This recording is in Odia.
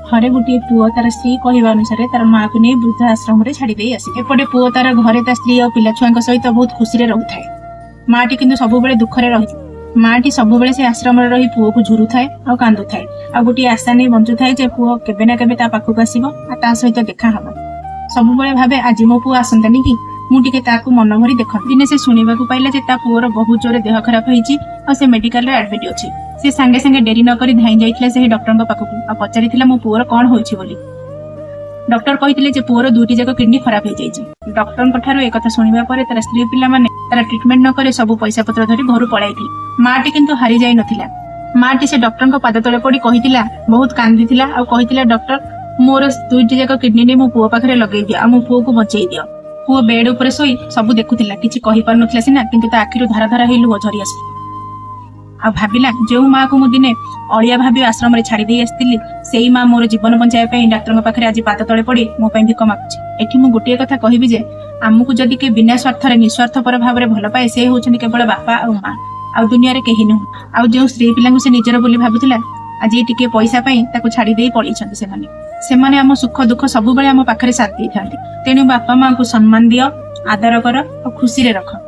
ଥରେ ଗୋଟିଏ ପୁଅ ତାର ସ୍ତ୍ରୀ କହିବା ଅନୁସାରେ ତାର ମାଆକୁ ନେଇ ବୃଦ୍ଧା ଆଶ୍ରମରେ ଛାଡି ଦେଇ ଆସେ। ଏପଟେ ପୁଅ ତାର ଘରେ ତା ସ୍ତ୍ରୀ ଆଉ ପିଲା ଛୁଆଙ୍କ ସହିତ ବହୁତ ଖୁସିରେ ରହୁଥାଏ। ମାଟି କିନ୍ତୁ ସବୁବେଳେ ଦୁଃଖରେ ରହି, ମାଟି ସବୁବେଳେ ସେ ଆଶ୍ରମରେ ରହି ପୁଅକୁ ଝୁରୁଥାଏ ଆଉ କାନ୍ଦୁଥାଏ, ଆଉ ଗୋଟିଏ ଆଶା ନେଇ ବଞ୍ଚୁଥାଏ ଯେ ପୁଅ କେବେ ନା କେବେ ତା ପାଖକୁ ଆସିବ ଆଉ ତା ସହିତ ଦେଖା ହବ। ସବୁବେଳେ ଭାବେ, ଆଜି ମୋ ପୁଅ ଆସନ୍ତାନି କି, ମୁଁ ଟିକେ ତାକୁ ମନ ଭରି ଦେଖନ୍ତି। ଦିନେ ସେ ଶୁଣିବାକୁ ପାଇଲା ଯେ ତା ପୁଅର ବହୁତ ଜୋରେ ଦେହ ଖରାପ ହେଇଛି ଆଉ ସେ ମେଡିକାଲରେ ଆଡମିଟ୍ ଅଛି। ସେ ସାଙ୍ଗେ ସାଙ୍ଗେ ଡେରି ନ କରି ଧାଇଁ ଯାଇଥିଲା ସେହି ଡକ୍ଟରଙ୍କ ପାଖକୁ ଆଉ ପଚାରିଥିଲା ମୋ ପୁଅର କଣ ହୋଇଛି ବୋଲି। ଡକ୍ଟର କହିଥିଲେ ଯେ ପୁଅର ଦୁଇଟି ଯାକ କିଡନୀ ଖରାପ ହେଇଯାଇଛି। ଡକ୍ଟରଙ୍କ ଠାରୁ ଏକଥା ଶୁଣିବା ପରେ ତାର ସ୍ତ୍ରୀ ପିଲାମାନେ ତାର ଟ୍ରିଟମେଣ୍ଟ ନ କରି ସବୁ ପଇସା ପତ୍ର ଧରି ଘରୁ ପଳାଇଥିଲେ। ମାଟି କିନ୍ତୁ ହାରି ଯାଇ ନଥିଲା। ମାଟି ସେ ଡକ୍ଟରଙ୍କ ପାଦ ତଳେ ପଡି କହିଥିଲା, ବହୁତ କାନ୍ଦିଥିଲା ଆଉ କହିଥିଲା, "ଡକ୍ଟର, ମୋର ଦୁଇଟି ଯାକ କିଡନୀ ନେଇ ମୋ ପୁଅ ପାଖରେ ଲଗେଇ ଦିଅ ଆଉ ମୋ ପୁଅକୁ ବଞ୍ଚେଇ ଦିଅ।" ପୁଅ ବେଡ୍ ଉପରେ ଶୋଇ ସବୁ ଦେଖୁଥିଲା। କିଛି କହିପାରୁନଥିଲା ସିନା, କିନ୍ତୁ ତା ଆଖିରୁ ଧାର ଧାର ହେଇ ଲୁହ ଝରି ଆସୁଥିଲା। ଆଉ ଭାବିଲା, ଯେଉଁ ମାକୁ ମୁଁ ଦିନେ ଅଳିଆ ଭାବି ଆଶ୍ରମରେ ଛାଡି ଦେଇ ଆସିଥିଲି, ସେଇ ମା ମୋର ଜୀବନ ବଞ୍ଚାଇବା ପାଇଁ ଡାକ୍ତରଙ୍କ ପାଖରେ ଆଜି ପାଦ ତଳେ ପଡି ମୋ ପାଇଁ ଭିକ ମାଗୁଛି। ଏଠି ମୁଁ ଗୋଟିଏ କଥା କହିବି ଯେ ଆମକୁ ଯଦି କିଏ ବିନା ସ୍ୱାର୍ଥରେ, ନିସ୍ୱାର୍ଥପର ଭାବରେ ଭଲ ପାଏ, ସେ ହଉଛନ୍ତି କେବଳ ବାପା ଆଉ ମା, ଆଉ ଦୁନିଆରେ କେହି ନୁହଁ। ଆଉ ଯେଉଁ ସ୍ତ୍ରୀ ପିଲାଙ୍କୁ ସେ ନିଜର ବୋଲି ଭାବୁଥିଲା, ଆଜି ଟିକେ ପଇସା ପାଇଁ ତାକୁ ଛାଡି ଦେଇ ପଳେଇଛନ୍ତି ସେମାନେ। ସେମାନେ ଆମ ସୁଖ ଦୁଃଖ ସବୁବେଳେ ଆମ ପାଖରେ ସାଥ ଦେଇଥାନ୍ତି। ତେଣୁ ବାପା ମାଙ୍କୁ ସମ୍ମାନ ଦିଅ, ଆଦର କର ଆଉ ଖୁସିରେ ରଖ।